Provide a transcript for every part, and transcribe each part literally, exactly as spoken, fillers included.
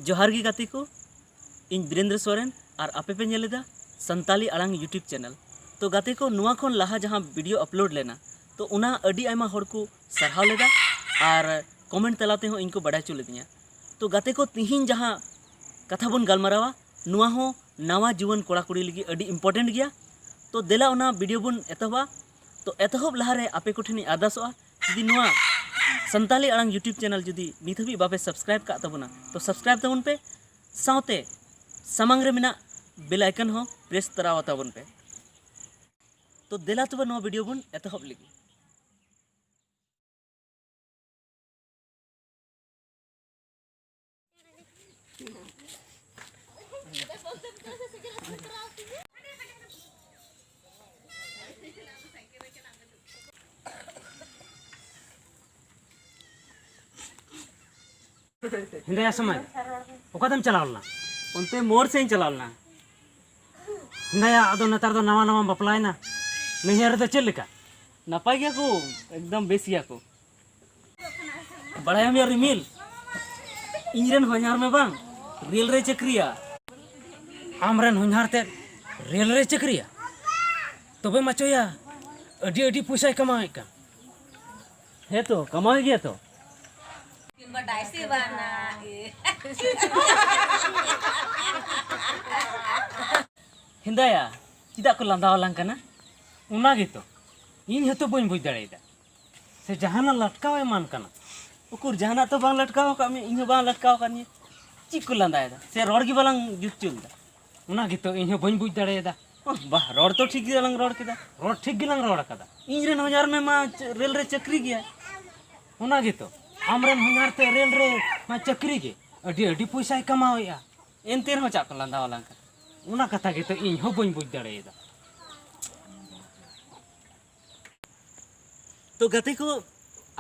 ᱡᱚᱦᱟᱨ ᱜᱮ ᱜᱟᱛᱮ ᱠᱚ, ᱤᱧ ᱵᱤᱨᱮᱱᱫᱨᱚ ᱥᱚᱨᱮᱱ ᱟᱨ ᱟᱯᱮ ᱯᱮ ᱧᱮᱞ ᱮᱫᱟ ᱥᱟᱱᱛᱟᱞᱤ ᱟᱲᱟᱝ YouTube channel᱾ ᱛᱚ ᱜᱟᱛᱮ ᱠᱚ, ᱱᱚᱣᱟ ᱠᱷᱚᱱ ᱞᱟᱦᱟ ᱡᱟᱦᱟᱸ video upload ᱞᱮᱱᱟ, ᱛᱚ ᱚᱱᱟ ᱟᱹᱰᱤ ᱟᱭᱢᱟ ᱦᱚᱲ ᱠᱚ ᱥᱟᱨᱦᱟᱣ ᱞᱮᱫᱟ ᱟᱨ comment ᱛᱟᱞᱟ ᱛᱮᱦᱚᱸ ᱤᱧ ᱠᱚ ᱵᱟᱰᱟᱭ ᱦᱚᱪᱚ ᱞᱤᱫᱤᱧᱟ᱾ ᱛᱚ ᱜᱟᱛᱮ ᱠᱚ, ᱛᱤᱦᱤᱧ ᱡᱟᱦᱟᱸ ᱠᱟᱛᱷᱟ ᱵᱚᱱ ᱜᱟᱞᱢᱟᱨᱟᱣᱟ, ᱱᱚᱣᱟ ᱦᱚᱸ ᱱᱟᱣᱟ ᱡᱩᱣᱟᱹᱱ ᱠᱚᱲᱟ ᱠᱩᱲᱤ ᱞᱟᱹᱜᱤᱫ ᱟᱹᱰᱤ important ᱜᱮᱭᱟ᱾ ᱛᱚ ᱫᱮᱞᱟ ᱚᱱᱟ video ᱵᱚᱱ ᱮᱛᱚᱦᱚᱵᱟ᱾ ᱛᱚ ᱮᱛᱚᱦᱚᱵ ᱞᱟᱦᱟᱨᱮ ᱟᱯᱮ ᱠᱚᱴᱷᱮᱱᱤᱧ ᱟᱨᱫᱟᱥᱚᱜᱼᱟ, ᱡᱩᱫᱤ ᱱᱚᱣᱟ ᱥᱟᱱᱛᱟᱞᱤ ᱟᱲᱟᱝ YouTube channel ᱡᱩᱫᱤ ᱱᱤᱛ ᱦᱟᱹᱵᱤᱡ ᱵᱟᱯᱮ subscribe ᱠᱟᱜ ᱛᱟᱵᱚᱱᱟ, ᱛᱚ subscribe ᱛᱟᱵᱚᱱ ᱯᱮ, ᱥᱟᱶᱛᱮ ᱥᱟᱢᱟᱝ ᱨᱮ ᱢᱮᱱᱟᱜ bell icon ᱦᱚᱸ press ᱛᱚᱨᱟᱣ ᱛᱟᱵᱚᱱ ᱯᱮ᱾ ᱛᱚ ᱫᱮᱞᱟ ᱛᱚᱵᱮ ᱱᱚᱣᱟ video ᱵᱚᱱ ᱮᱛᱚᱦᱚᱵ ᱞᱮᱜᱮ᱾ ᱦᱮᱸᱫᱟᱭᱟ ᱥᱚᱢᱟᱡᱽ, ᱚᱠᱟᱛᱮᱢ ᱪᱟᱞᱟᱣ ᱞᱮᱱᱟ? ᱚᱱᱛᱮ ᱢᱳᱲ ᱥᱮᱫ ᱤᱧ ᱪᱟᱞᱟᱣ ᱞᱮᱱᱟ᱾ ᱦᱮᱸᱫᱟᱭᱟ, ᱟᱫᱚ ᱱᱮᱛᱟᱨ ᱫᱚ ᱱᱟᱣᱟ ᱱᱟᱣᱟᱢ ᱵᱟᱯᱞᱟᱭᱮᱱᱟ, ᱱᱟᱹᱭᱦᱟᱹᱨ ᱨᱮᱫᱚ ᱪᱮᱫ ᱞᱮᱠᱟ? ᱱᱟᱯᱟᱭ ᱜᱮᱭᱟ ᱠᱚ, ᱮᱠᱫᱚᱢ ᱵᱮᱥ ᱜᱮᱭᱟ ᱠᱚ᱾ ᱵᱟᱲᱟᱭᱟᱢ ᱭᱟ ᱨᱤᱢᱤᱞ, ᱤᱧ ᱨᱮᱱ ᱦᱚᱧᱦᱟᱨ ᱢᱮ ᱵᱟᱝ ᱨᱮᱞ ᱨᱮ ᱪᱟᱹᱠᱨᱤᱭᱟ᱾ ᱟᱢ ᱨᱮᱱ ᱦᱚᱧᱦᱟᱨ ᱛᱮᱫ ᱨᱮᱞ ᱨᱮ ᱪᱟᱹᱠᱨᱤᱭᱟ? ᱛᱚᱵᱮ ᱢᱟᱪᱚᱭᱟ, ᱟᱹᱰᱤ ᱟᱹᱰᱤ ᱯᱚᱭᱥᱟᱭ ᱠᱟᱢᱟᱣᱮᱫ ᱠᱟᱱ᱾ ᱦᱮᱸ ᱛᱚ, ᱠᱟᱢᱟᱣᱮᱫ ᱜᱮᱭᱟ ᱛᱚ᱾ ᱦᱮᱸᱫᱟᱭᱟ, ᱪᱮᱫᱟᱜ ᱠᱚ ᱞᱟᱸᱫᱟ ᱟᱞᱟᱝ ᱠᱟᱱᱟ? ᱚᱱᱟ ᱜᱮᱛᱚ ᱤᱧ ᱦᱚᱸᱛᱚ ᱵᱟᱹᱧ ᱵᱩᱡᱽ ᱫᱟᱲᱮᱭᱟᱫᱟ᱾ ᱥᱮ ᱡᱟᱦᱟᱱᱟᱜ ᱞᱟᱴᱠᱟᱣ ᱮᱢᱟᱱ ᱠᱟᱱᱟ? ᱩᱠᱩᱨ, ᱡᱟᱦᱟᱱᱟᱜ ᱛᱚ ᱵᱟᱝ ᱞᱟᱴᱠᱟᱣ ᱟᱠᱟᱫ ᱢᱮ, ᱤᱧ ᱦᱚᱸ ᱵᱟᱝ ᱞᱟᱴᱠᱟᱣ ᱟᱠᱟᱫᱤᱧᱟ᱾ ᱪᱮᱫ ᱠᱚ ᱞᱟᱸᱫᱟᱭᱮᱫᱟ? ᱥᱮ ᱨᱚᱲ ᱜᱮ ᱵᱟᱞᱟᱝ ᱡᱩᱛ ᱦᱚᱪᱚ ᱞᱮᱫᱟ? ᱚᱱᱟ ᱜᱮᱛᱚ ᱤᱧ ᱦᱚᱸ ᱵᱟᱹᱧ ᱵᱩᱡᱽ ᱫᱟᱲᱮᱭᱟᱫᱟ᱾ ᱚ, ᱵᱟᱦ, ᱨᱚᱲ ᱛᱚ ᱴᱷᱤᱠ ᱜᱮᱞᱟᱝ ᱨᱚᱲ ᱠᱮᱫᱟ᱾ ᱨᱚᱲ ᱴᱷᱤᱠ ᱜᱮᱞᱟᱝ ᱨᱚᱲ ᱟᱠᱟᱫᱟ᱾ ᱤᱧ ᱨᱮᱱ ᱦᱚᱧᱦᱟᱨ ᱢᱮ ᱢᱟ ᱪ-, ᱨᱮᱞ ᱨᱮ ᱪᱟᱹᱠᱨᱤ ᱜᱮᱭᱟ᱾ ᱚᱱᱟ ᱜᱮᱛᱚ, ᱟᱢ ᱨᱮᱱ ᱦᱚᱧᱦᱟᱨ ᱛᱮ ᱨᱮᱞ ᱨᱮ ᱢᱟ ᱪᱟᱹᱠᱨᱤ ᱜᱮ, ᱟᱹᱰᱤ ᱟᱹᱰᱤ ᱯᱚᱭᱥᱟᱭ ᱠᱟᱢᱟᱣᱮᱫᱼᱟ᱾ ᱮᱱᱛᱮ ᱨᱮᱦᱚᱸ ᱪᱟᱜ ᱠᱚ ᱞᱟᱸᱫᱟ ᱟᱞᱟᱝ ᱠᱟᱱᱟ? ᱚᱱᱟ ᱠᱟᱛᱷᱟ ᱜᱮᱛᱚ ᱤᱧ ᱦᱚᱸ ᱵᱟᱹᱧ ᱵᱩᱡᱽ ᱫᱟᱲᱮᱭᱟᱫᱟ᱾ ᱛᱚ ᱜᱟᱛᱮ ᱠᱚ,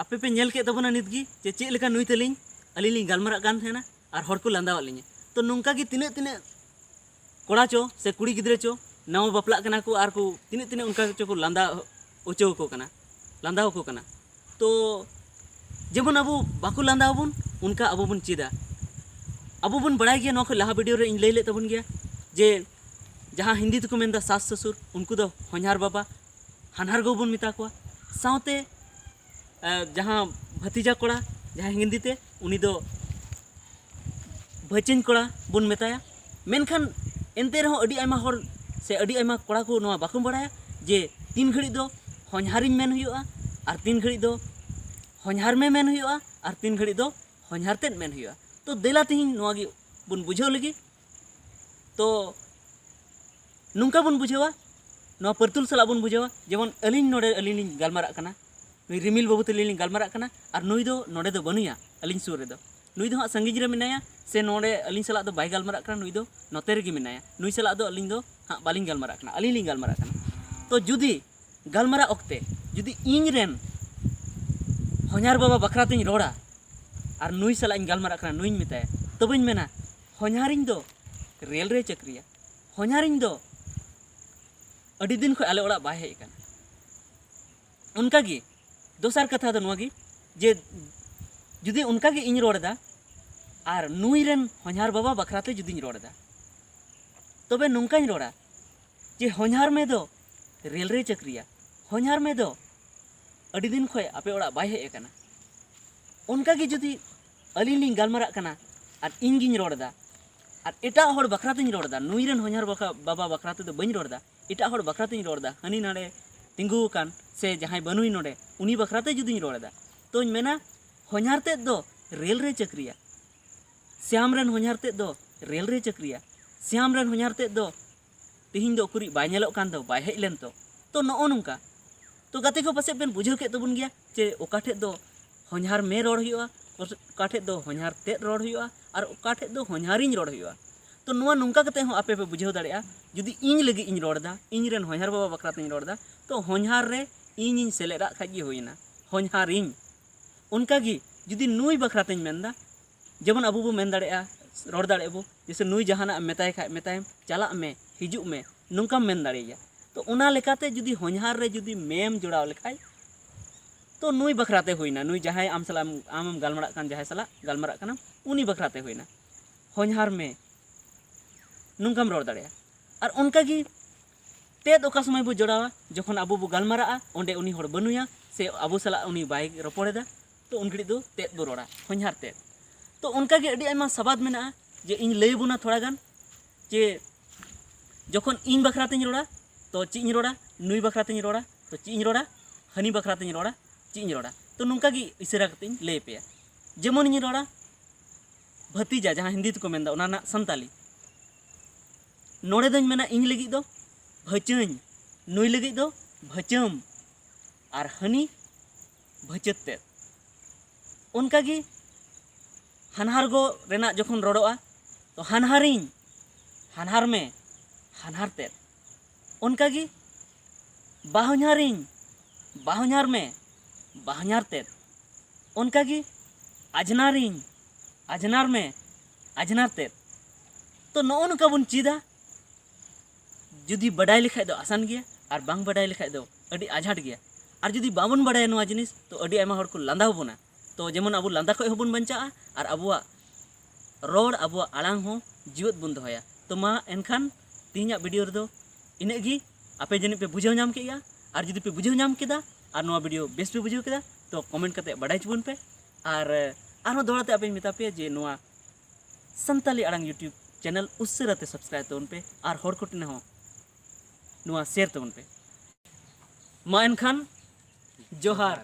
ᱟᱯᱮ ᱯᱮ ᱧᱮᱞ ᱠᱮᱫ ᱛᱟᱵᱚᱱᱟ ᱱᱤᱛ ᱜᱮ ᱡᱮ ᱪᱮᱫ ᱞᱮᱠᱟ ᱱᱩᱭ ᱛᱟᱹᱞᱤᱧ ᱟᱹᱞᱤᱧ ᱞᱤᱧ ᱜᱟᱞᱢᱟᱨᱟᱜ ᱠᱟᱱ ᱛᱟᱦᱮᱱᱟ ᱟᱨ ᱦᱚᱲ ᱠᱚ ᱞᱟᱸᱫᱟᱣᱟᱫ ᱞᱤᱧᱟ᱾ ᱛᱚ ᱱᱚᱝᱠᱟ ᱜᱮ ᱛᱤᱱᱟᱹᱜ ᱛᱤᱱᱟᱹᱜ ᱠᱚᱲᱟ ᱪᱚ ᱥᱮ ᱠᱩᱲᱤ ᱜᱤᱫᱽᱨᱟᱹ ᱪᱚ ᱱᱟᱣᱟ ᱵᱟᱯᱞᱟᱜ ᱠᱟᱱᱟ ᱠᱚ ᱟᱨ ᱠᱚ ᱛᱤᱱᱟᱹᱜ ᱛᱤᱱᱟᱹᱜ ᱚᱱᱠᱟ ᱪᱚ ᱠᱚ ᱞᱟᱸᱫᱟ ᱦᱚᱪᱚ ᱟᱠᱚ ᱠᱟᱱᱟ, ᱞᱟᱸᱫᱟ ᱟᱠᱚ ᱠᱟᱱᱟ᱾ ᱛᱚ ᱡᱮᱢᱚᱱ ᱟᱵᱚ ᱵᱟᱠᱚ ᱞᱟᱸᱫᱟ ᱟᱵᱚᱱ, ᱚᱱᱠᱟ ᱟᱵᱚ ᱵᱚᱱ ᱪᱮᱫᱟ᱾ ᱟᱵᱚ ᱵᱚᱱ ᱵᱟᱲᱟᱭ ᱜᱮᱭᱟ, ᱱᱚᱣᱟ ᱠᱷᱚᱱ ᱞᱟᱦᱟ ᱵᱷᱤᱰᱤᱭᱳ ᱨᱮ ᱤᱧ ᱞᱟᱹᱭ ᱞᱮᱫ ᱛᱟᱵᱚᱱ ᱜᱮᱭᱟ ᱡᱮ ᱡᱟᱦᱟᱸ ᱦᱤᱱᱫᱤ ᱛᱮᱠᱚ ᱢᱮᱱᱫᱟ ᱥᱟᱥ ᱥᱚᱥᱩᱨ, ᱩᱱᱠᱩ ᱫᱚ ᱦᱚᱧᱦᱟᱨ ᱵᱟᱵᱟ, ᱦᱟᱱᱦᱟᱨ ᱜᱚ ᱵᱚᱱ ᱢᱮᱛᱟ ᱠᱚᱣᱟ᱾ ᱥᱟᱶᱛᱮ ᱡᱟᱦᱟᱸ ᱵᱷᱟᱛᱤᱡᱟ ᱠᱚᱲᱟ, ᱡᱟᱦᱟᱸ ᱦᱤᱱᱫᱤ ᱛᱮ, ᱩᱱᱤ ᱫᱚ ᱵᱷᱟᱹᱪᱤᱧ ᱠᱚᱲᱟ ᱵᱚᱱ ᱢᱮᱛᱟᱭᱟ᱾ ᱢᱮᱱᱠᱷᱟᱱ ᱮᱱᱛᱮ ᱨᱮᱦᱚᱸ ᱟᱹᱰᱤ ᱟᱭᱢᱟ ᱦᱚᱲ ᱥᱮ ᱟᱹᱰᱤ ᱟᱭᱢᱟ ᱠᱚᱲᱟ ᱠᱚ ᱱᱚᱣᱟ ᱵᱟᱠᱚ ᱵᱟᱲᱟᱭᱟ ᱡᱮ ᱛᱤᱱ ᱜᱷᱟᱹᱲᱤᱡ ᱫᱚ ᱦᱚᱧᱦᱟᱨᱤᱧ ᱢᱮᱱ ᱦᱩᱭᱩᱜᱼᱟ, ᱟᱨ ᱛᱤᱱ ᱜᱷᱟᱹᱲᱤᱡ ᱫᱚ ᱦᱚᱧᱦᱟᱨ ᱢᱮ ᱢᱮᱱ ᱦᱩᱭᱩᱜᱼᱟ, ᱟᱨ ᱛᱤᱱ ᱜᱷᱟᱹᱲᱤᱡ ᱫᱚ ᱦᱚᱧᱦᱟᱨ ᱛᱮᱫ ᱢᱮᱱ ᱦᱩᱭᱩᱜᱼᱟ᱾ ᱛᱚ ᱫᱮᱞᱟ ᱛᱮᱦᱮᱧ ᱱᱚᱣᱟ ᱜᱮ ᱵᱚᱱ ᱵᱩᱡᱷᱟᱹᱣ ᱞᱟᱹᱜᱤᱫ᱾ ᱛᱚ ᱱᱚᱝᱠᱟ ᱵᱚᱱ ᱵᱩᱡᱷᱟᱹᱣᱟ, ᱱᱚᱣᱟ ᱯᱟᱹᱨᱛᱩᱞ ᱥᱟᱞᱟᱜ ᱵᱚᱱ ᱵᱩᱡᱷᱟᱹᱣᱟ, ᱡᱮᱢᱚᱱ ᱟᱹᱞᱤᱧ ᱱᱚᱰᱮ ᱟᱹᱞᱤᱧ ᱞᱤᱧ ᱜᱟᱞᱢᱟᱨᱟᱜ ᱠᱟᱱᱟ, ᱱᱩᱭ ᱨᱤᱢᱤᱞ ᱵᱟᱹᱵᱩ ᱛᱟᱹᱞᱤᱧ ᱞᱤᱧ ᱜᱟᱞᱢᱟᱨᱟᱜ ᱠᱟᱱᱟ, ᱟᱨ ᱱᱩᱭ ᱫᱚ ᱱᱚᱰᱮ ᱫᱚ ᱵᱟᱹᱱᱩᱭᱟ ᱟᱹᱞᱤᱧ ᱥᱩᱨ ᱨᱮᱫᱚ᱾ ᱱᱩᱭ ᱫᱚ ᱦᱟᱸᱜ ᱥᱟᱺᱜᱤᱧ ᱨᱮ ᱢᱮᱱᱟᱭᱟ, ᱥᱮ ᱱᱚᱰᱮ ᱟᱹᱞᱤᱧ ᱥᱟᱞᱟᱜ ᱫᱚ ᱵᱟᱭ ᱜᱟᱞᱢᱟᱨᱟᱜ ᱠᱟᱱᱟ, ᱱᱩᱭ ᱫᱚ ᱱᱚᱛᱮ ᱨᱮᱜᱮ ᱢᱮᱱᱟᱭᱟ᱾ ᱱᱩᱭ ᱥᱟᱞᱟᱜ ᱫᱚ ᱟᱹᱞᱤᱧ ᱫᱚ ᱦᱟᱸᱜ ᱵᱟᱹᱞᱤᱧ ᱜᱟᱞᱢᱟᱨᱟᱜ ᱠᱟᱱᱟ, ᱟᱹᱞᱤᱧ ᱞᱤᱧ ᱜᱟᱞᱢᱟᱨᱟᱜ ᱠᱟᱱᱟ᱾ ᱛᱚ ᱡᱩᱫᱤ ᱜᱟᱞᱢᱟᱨᱟᱜ ᱚᱠᱛᱮ ᱡᱩᱫᱤ ᱤᱧ ᱨᱮᱱ ᱦᱚᱧᱦᱟᱨ ᱵᱟᱵᱟ ᱵᱟᱠᱷᱨᱟ ᱛᱤᱧ ᱨᱚᱲᱟ ᱟᱨ ᱱᱩᱭ ᱥᱟᱞᱟᱜ ᱤᱧ ᱜᱟᱞᱢᱟᱨᱟᱜ ᱠᱟᱱᱟ, ᱱᱩᱭᱤᱧ ᱢᱮᱛᱟᱭᱟ, ᱛᱚᱵᱮᱧ ᱢᱮᱱᱟ, "ᱦᱚᱧᱦᱟᱨᱤᱧ ᱫᱚ ᱨᱮᱞ ᱨᱮ ᱪᱟᱹᱠᱨᱤᱭᱟ, ᱦᱚᱧᱦᱟᱨᱤᱧ ᱫᱚ ᱟᱹᱰᱤ ᱫᱤᱱ ᱠᱷᱚᱱ ᱟᱞᱮ ᱚᱲᱟᱜ ᱵᱟᱭ ᱦᱮᱡ ᱟᱠᱟᱱᱟ᱾" ᱚᱱᱠᱟᱜᱮ ᱫᱚᱥᱟᱨ ᱠᱟᱛᱷᱟ ᱫᱚ ᱱᱚᱣᱟ ᱜᱮ, ᱡᱮ ᱡᱩᱫᱤ ᱚᱱᱠᱟᱜᱮ ᱤᱧ ᱨᱚᱲ ᱮᱫᱟ ᱟᱨ ᱱᱩᱭ ᱨᱮᱱ ᱦᱚᱧᱦᱟᱨ ᱵᱟᱵᱟ ᱵᱟᱠᱷᱨᱟᱛᱮ ᱡᱩᱫᱤᱧ ᱨᱚᱲ ᱮᱫᱟ, ᱛᱚᱵᱮ ᱱᱚᱝᱠᱟᱧ ᱨᱚᱲᱟ ᱡᱮ, "ᱦᱚᱧᱦᱟᱨ ᱢᱮ ᱫᱚ ᱨᱮᱞ ᱨᱮᱭ ᱪᱟᱹᱠᱨᱤᱭᱟ, ᱦᱚᱧᱦᱟᱨ ᱢᱮ ᱫᱚ ᱟᱹᱰᱤ ᱫᱤᱱ ᱠᱷᱚᱱ ᱟᱯᱮ ᱚᱲᱟᱜ ᱵᱟᱭ ᱦᱮᱡ ᱟᱠᱟᱱᱟ᱾" ᱚᱱᱠᱟᱜᱮ ᱡᱩᱫᱤ ᱟᱹᱞᱤᱧ ᱞᱤᱧ ᱜᱟᱞᱢᱟᱨᱟᱜ ᱠᱟᱱᱟ ᱟᱨ ᱤᱧ ᱜᱤᱧ ᱨᱚᱲ ᱮᱫᱟ ᱟᱨ ᱮᱴᱟᱜ ᱦᱚᱲ ᱵᱟᱠᱷᱨᱟ ᱛᱤᱧ ᱨᱚᱲ ᱮᱫᱟ, ᱱᱩᱭ ᱨᱮᱱ ᱦᱚᱧᱦᱟᱨ ᱵᱟᱠᱷᱨᱟ, ᱵᱟᱵᱟ ᱵᱟᱠᱷᱨᱟ ᱛᱮᱫᱚ ᱵᱟᱹᱧ ᱨᱚᱲ ᱮᱫᱟ, ᱮᱴᱟᱜ ᱦᱚᱲ ᱵᱟᱠᱷᱨᱟ ᱛᱤᱧ ᱨᱚᱲ ᱮᱫᱟ, ᱦᱟᱹᱱᱤ ᱱᱟᱰᱮ ᱛᱤᱸᱜᱩ ᱟᱠᱟᱱ ᱥᱮ ᱡᱟᱦᱟᱸᱭ ᱵᱟᱹᱱᱩᱭ ᱱᱚᱰᱮ, ᱩᱱᱤ ᱵᱟᱠᱷᱨᱟ ᱛᱮ ᱡᱩᱫᱤᱧ ᱨᱚᱲ ᱮᱫᱟ, ᱛᱚᱧ ᱢᱮᱱᱟ, "ᱦᱚᱧᱦᱟᱨ ᱛᱮᱫ ᱫᱚ ᱨᱮᱞ ᱨᱮ ᱪᱟᱹᱠᱨᱤᱭᱟ, ᱥᱭᱟᱢ ᱨᱮᱱ ᱦᱚᱧᱦᱟᱨ ᱛᱮᱫ ᱫᱚ ᱨᱮᱞ ᱨᱮ ᱪᱟᱹᱠᱨᱤᱭᱟ, ᱥᱭᱟᱢ ᱨᱮᱱ ᱦᱚᱧᱦᱟᱨ ᱛᱮᱫ ᱫᱚ ᱛᱤᱦᱤᱧ ᱫᱚ ᱩᱠᱩᱨᱤᱡ ᱵᱟᱭ ᱧᱮᱞᱚᱜ ᱠᱟᱱ ᱫᱚ, ᱵᱟᱭ ᱦᱮᱡ ᱞᱮᱱ ᱛᱚ?" ᱛᱚ ᱱᱚᱜᱼᱚ ᱱᱚᱝᱠᱟ᱾ ᱛᱚ ᱜᱟᱛᱮ ᱠᱚ, ᱯᱟᱥᱮᱡ ᱵᱮᱱ ᱵᱩᱡᱷᱟᱹᱣ ᱠᱮᱫ ᱛᱟᱵᱚᱱ ᱜᱮᱭᱟ ᱡᱮ ᱚᱠᱟ ᱴᱷᱮᱡ ᱫᱚ ᱦᱚᱧᱦᱟᱨ ᱢᱮ ᱨᱚᱲ ᱦᱩᱭᱩᱜᱼᱟ, ᱚᱠᱟ ᱴᱷᱮᱡ ᱫᱚ ᱦᱚᱧᱦᱟᱨ ᱛᱮᱫ ᱨᱚᱲ ᱦᱩᱭᱩᱜᱼᱟ, ᱟᱨ ᱚᱠᱟ ᱴᱷᱮᱡ ᱫᱚ ᱦᱚᱧᱦᱟᱨᱤᱧ ᱨᱚᱲ ᱦᱩᱭᱩᱜᱼᱟ᱾ ᱛᱚ ᱱᱚᱣᱟ ᱱᱚᱝᱠᱟ ᱠᱟᱛᱮ ᱦᱚᱸ ᱟᱯᱮ ᱯᱮ ᱵᱩᱡᱷᱟᱹᱣ ᱫᱟᱲᱮᱭᱟᱜᱼᱟ, ᱡᱩᱫᱤ ᱤᱧ ᱞᱟᱹᱜᱤᱫ ᱤᱧ ᱨᱚᱲ ᱮᱫᱟ, ᱤᱧ ᱨᱮᱱ ᱦᱚᱧᱦᱟᱨ ᱵᱟᱵᱟ ᱵᱟᱠᱷᱨᱟ ᱛᱤᱧ ᱨᱚᱲ ᱮᱫᱟ, ᱛᱚ ᱦᱚᱧᱦᱟᱨ ᱨᱮ ᱤᱧᱤᱧ ᱥᱮᱞᱮᱫᱟᱜ ᱠᱷᱟᱡ ᱜᱮ ᱦᱩᱭᱮᱱᱟ, ᱦᱚᱧᱦᱟᱨᱤᱧ᱾ ᱚᱱᱠᱟᱜᱮ ᱡᱩᱫᱤ ᱱᱩᱭ ᱵᱟᱠᱷᱨᱟ ᱛᱤᱧ ᱢᱮᱱᱫᱟ, ᱡᱮᱢᱚᱱ ᱟᱵᱚ ᱵᱚ ᱢᱮᱱ ᱫᱟᱲᱮᱭᱟᱜᱼᱟ, ᱨᱚᱲ ᱫᱟᱲᱮᱭᱟᱜᱼᱟ ᱵᱚ, ᱡᱮᱭᱥᱮ ᱱᱩᱭ ᱡᱟᱦᱟᱱᱟᱜ ᱮᱢ ᱢᱮᱛᱟᱭ ᱠᱷᱟᱡ ᱢᱮᱛᱟᱭᱟᱢ, "ᱪᱟᱞᱟᱜ ᱢᱮ, ᱦᱤᱡᱩᱜ ᱢᱮ", ᱱᱚᱝᱠᱟᱢ ᱢᱮᱱ ᱫᱟᱲᱮᱭᱟᱭᱟ᱾ ᱛᱚ ᱚᱱᱟ ᱞᱮᱠᱟᱛᱮ ᱡᱩᱫᱤ ᱦᱚᱧᱦᱟᱨ ᱨᱮ ᱡᱩᱫᱤ ᱢᱮᱢ ᱡᱚᱲᱟᱣ ᱞᱮᱠᱷᱟᱡ, ᱛᱚ ᱱᱩᱭ ᱵᱟᱠᱷᱨᱟ ᱛᱮ ᱦᱩᱭᱱᱟ, ᱱᱩᱭ ᱡᱟᱦᱟᱸᱭ ᱟᱢ ᱥᱟᱞᱟᱜ ᱮᱢ, ᱟᱢᱮᱢ ᱜᱟᱞᱢᱟᱨᱟᱜ ᱠᱟᱱ, ᱡᱟᱦᱟᱸᱭ ᱥᱟᱞᱟᱜ ᱜᱟᱞᱢᱟᱨᱟᱜ ᱠᱟᱱᱟᱢ, ᱩᱱᱤ ᱵᱟᱠᱷᱨᱟ ᱛᱮ ᱦᱩᱭᱱᱟ᱾ ᱦᱚᱧᱦᱟᱨ ᱢᱮ, ᱱᱚᱝᱠᱟᱢ ᱨᱚᱲ ᱫᱟᱲᱮᱭᱟᱜᱼᱟ᱾ ᱟᱨ ᱚᱱᱠᱟᱜᱮ ᱛᱮᱫ ᱚᱠᱟ ᱥᱚᱢᱚᱭ ᱵᱚ ᱡᱚᱲᱟᱣᱟ, ᱡᱚᱠᱷᱚᱱ ᱟᱵᱚ ᱵᱚ ᱜᱟᱞᱢᱟᱨᱟᱜᱼᱟ, ᱚᱸᱰᱮ ᱩᱱᱤ ᱦᱚᱲ ᱵᱟᱹᱱᱩᱭᱟ ᱥᱮ ᱟᱵᱚ ᱥᱟᱞᱟᱜ ᱩᱱᱤ ᱵᱟᱭ ᱨᱚᱯᱚᱲᱮᱫᱟ, ᱛᱚ ᱩᱱ ᱜᱷᱟᱹᱲᱤᱡ ᱫᱚ ᱛᱮᱫ ᱵᱚ ᱨᱚᱲᱟ, ᱦᱚᱧᱦᱟᱨ ᱛᱮᱫ᱾ ᱛᱚ ᱚᱱᱠᱟᱜᱮ ᱟᱹᱰᱤ ᱟᱭᱢᱟ ᱥᱟᱵᱟᱫ ᱢᱮᱱᱟᱜᱼᱟ, ᱡᱮ ᱤᱧ ᱞᱟᱹᱭ ᱟᱵᱚᱱᱟ ᱛᱷᱚᱲᱟ ᱜᱟᱱ, ᱡᱮ ᱡᱚᱠᱷᱚᱱ ᱤᱧ ᱵᱟᱠᱷᱨᱟ ᱛᱤᱧ ᱨᱚᱲᱟ, ᱛᱚ ᱪᱮᱫ ᱤᱧ ᱨᱚᱲᱟ? ᱱᱩᱭ ᱵᱟᱠᱷᱨᱟ ᱛᱤᱧ ᱨᱚᱲᱟ, ᱛᱚ ᱪᱮᱫ ᱤᱧ ᱨᱚᱲᱟ? ᱦᱟᱹᱱᱤ ᱵᱟᱠᱷᱨᱟ ᱛᱤᱧ ᱨᱚᱲᱟ, ᱪᱮᱫ ᱤᱧ ᱨᱚᱲᱟ? ᱛᱚ ᱱᱚᱝᱠᱟ ᱜᱮ ᱤᱥᱟᱹᱨᱟ ᱠᱟᱛᱮ ᱤᱧ ᱞᱟᱹᱭ ᱟᱯᱮᱭᱟ᱾ ᱡᱮᱢᱚᱱ ᱤᱧ ᱨᱚᱲᱟ ᱵᱷᱟᱹᱛᱤᱡᱟ, ᱡᱟᱦᱟᱸ ᱦᱤᱱᱫᱤ ᱛᱮᱠᱚ ᱢᱮᱱᱫᱟ, ᱚᱱᱟ ᱨᱮᱱᱟᱜ ᱥᱟᱱᱛᱟᱞᱤ᱾ ᱱᱚᱰᱮ ᱫᱚᱧ ᱢᱮᱱᱟ ᱤᱧ ᱞᱟᱹᱜᱤᱫ ᱫᱚ ᱵᱷᱟᱹᱪᱟᱹᱧ, ᱱᱩᱭ ᱞᱟᱹᱜᱤᱫ ᱫᱚ ᱵᱷᱟᱹᱪᱟᱹᱢ, ᱟᱨ ᱦᱟᱹᱱᱤ ᱵᱷᱟᱹᱪᱟᱹᱛ ᱛᱮᱫ᱾ ᱚᱱᱠᱟᱜᱮ ᱦᱟᱱᱦᱟᱨ ᱜᱚ ᱨᱮᱱᱟᱜ ᱡᱚᱠᱷᱚᱱ ᱨᱚᱲᱚᱜᱼᱟ, ᱛᱚ ᱦᱟᱱᱦᱟᱨᱤᱧ, ᱦᱟᱱᱦᱟᱨ ᱢᱮ, ᱦᱟᱱᱦᱟᱨ ᱛᱮᱫ᱾ ᱚᱱᱠᱟᱜᱮ ᱵᱟᱦᱚᱧᱦᱟᱨᱤᱧ, ᱵᱟᱦᱚᱧᱦᱟᱨ ᱢᱮ, ᱵᱟᱦᱚᱧᱦᱟᱨ ᱛᱮᱫ᱾ ᱚᱱᱠᱟᱜᱮ ᱟᱡᱷᱱᱟᱨᱤᱧ, ᱟᱡᱷᱱᱟᱨ ᱢᱮ, ᱟᱡᱷᱱᱟᱨ ᱛᱮᱫ᱾ ᱛᱚ ᱱᱚᱜᱼᱚ ᱱᱚᱝᱠᱟ ᱵᱚᱱ ᱪᱮᱫᱟ᱾ ᱡᱩᱫᱤ ᱵᱟᱰᱟᱭ ᱞᱮᱠᱷᱟᱡ ᱫᱚ ᱟᱥᱟᱱ ᱜᱮᱭᱟ, ᱟᱨ ᱵᱟᱝ ᱵᱟᱰᱟᱭ ᱞᱮᱠᱷᱟᱡ ᱫᱚ ᱟᱹᱰᱤ ᱟᱡᱷᱟᱴ ᱜᱮᱭᱟ᱾ ᱟᱨ ᱡᱩᱫᱤ ᱵᱟᱵᱚᱱ ᱵᱟᱰᱟᱭᱟ ᱱᱚᱣᱟ ᱡᱤᱱᱤᱥ, ᱛᱚ ᱟᱹᱰᱤ ᱟᱭᱢᱟ ᱦᱚᱲ ᱠᱚ ᱞᱟᱸᱫᱟ ᱵᱚᱱᱟ᱾ ᱛᱚ ᱡᱮᱢᱚᱱ ᱟᱵᱚ ᱞᱟᱸᱫᱟ ᱠᱷᱚᱡ ᱦᱚᱸᱵᱚᱱ ᱵᱟᱧᱪᱟᱜᱼᱟ, ᱟᱨ ᱟᱵᱚᱣᱟᱜ ᱨᱚᱲ, ᱟᱵᱚᱣᱟᱜ ᱟᱲᱟᱝ ᱦᱚᱸ ᱡᱤᱣᱮᱫ ᱵᱚᱱ ᱫᱚᱦᱚᱭᱟ᱾ ᱛᱚ ᱢᱟ ᱮᱱᱠᱷᱟᱱ ᱛᱮᱦᱮᱧᱟᱜ ᱵᱷᱤᱰᱤᱭᱳ ᱨᱮᱫᱚ ᱤᱱᱟᱹᱜ ᱜᱮ᱾ ᱟᱯᱮ ᱡᱟᱹᱱᱤᱡ ᱯᱮ ᱵᱩᱡᱷᱟᱹᱣ ᱧᱟᱢ ᱠᱮᱫ ᱜᱮᱭᱟ, ᱟᱨ ᱡᱩᱫᱤ ᱯᱮ ᱵᱩᱡᱷᱟᱹᱣ ᱧᱟᱢ ᱠᱮᱫᱟ ᱟᱨ ᱱᱚᱣᱟ ᱵᱷᱤᱰᱤᱭᱳ ᱵᱮᱥ ᱯᱮ ᱵᱩᱡᱷᱟᱹᱣ ᱠᱮᱫᱟ, ᱛᱚ ᱠᱚᱢᱮᱱᱴ ᱠᱟᱛᱮ ᱵᱟᱰᱟᱭ ᱦᱚᱪᱚ ᱵᱚᱱ ᱯᱮ᱾ ᱟᱨ ᱟᱨᱦᱚᱸ ᱫᱚᱦᱲᱟ ᱛᱮ ᱟᱯᱮᱧ ᱢᱮᱛᱟ ᱯᱮᱭᱟ ᱡᱮ ᱱᱚᱣᱟ ᱥᱟᱱᱛᱟᱞᱤ ᱟᱲᱟᱝ ᱭᱩᱴᱤᱭᱩᱵᱽ ᱪᱮᱱᱮᱞ ᱩᱥᱟᱹᱨᱟ ᱛᱮ ᱥᱟᱵᱥᱠᱨᱟᱭᱤᱵᱽ ᱛᱟᱵᱚᱱ ᱯᱮ ᱟᱨ ᱦᱚᱲ ᱠᱚ ᱴᱷᱮᱱ ᱦᱚᱸ ᱱᱚᱣᱟ ᱥᱮᱭᱟᱨ ᱛᱟᱵᱚᱱ ᱯᱮ᱾ ᱢᱟ ᱮᱱᱠᱷᱟᱱ ᱡᱚᱦᱟᱨ᱾